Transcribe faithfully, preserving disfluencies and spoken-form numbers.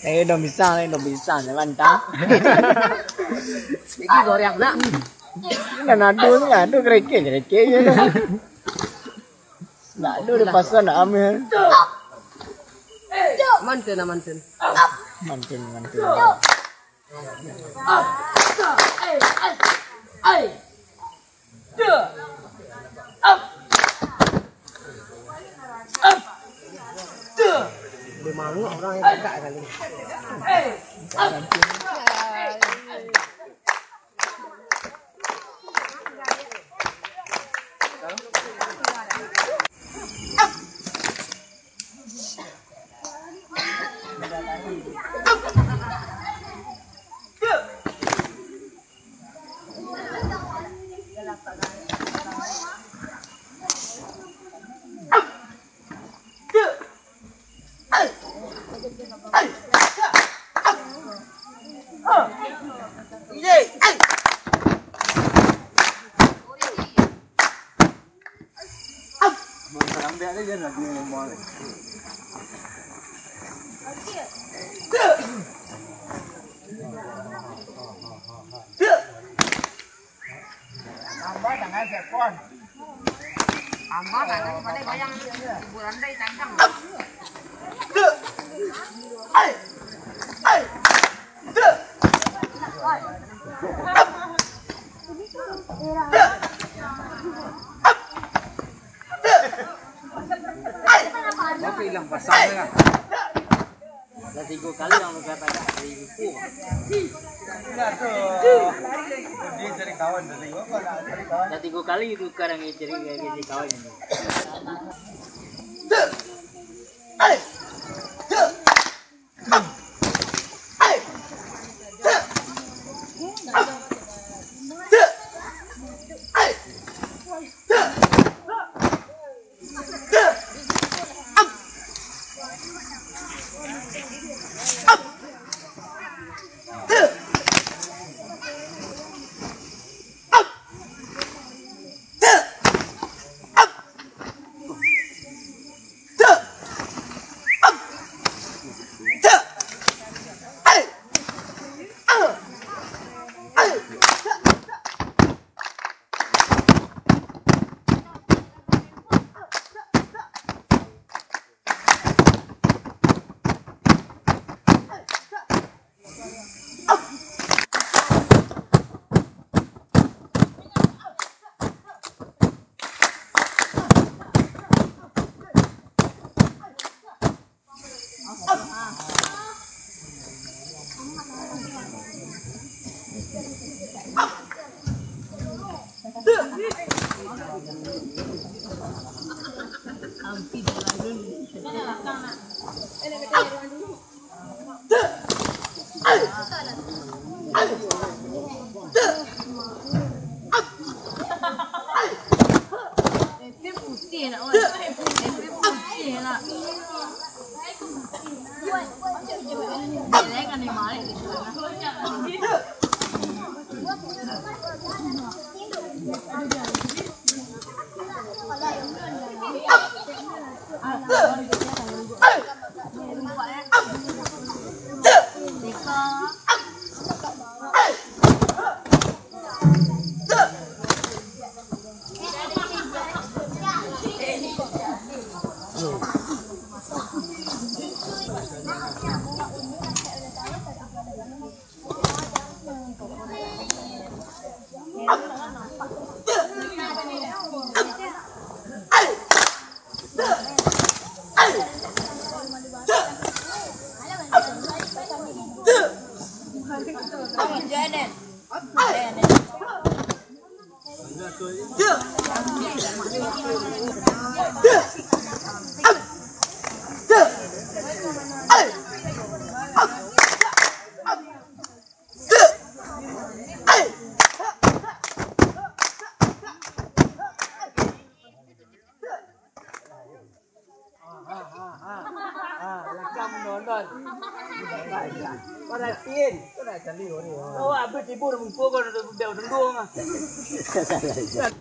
Eh, daun pisang, eh, daun pisang, jan mantang. Iki goreang nak. Nan ado tu, ado kerekek, kerekek je tu. Nak ado di pasar, nak ambil. Manten lah, manten. Manten, manten. Dia manguk orang yang dekat kali. Tambah tangan sekon. Tambah tangan pada bayang hiburan dai tandang. Apa hilang pasang lah? Lah tigo kali yang lu kata dah, dari buku. Indak tu. Dia cari kawan, dari apa nak cari kawan? Lah tigo kali tu sekarang dia cari, dia cari kawan ini. Putih nak, oi. Putih nak. Dia kan yang balik gitu. Ah, lakang menonton. Perhatiin, kau nak cari orang. Kau abis timbul muka kau dah, dah, dah, dah.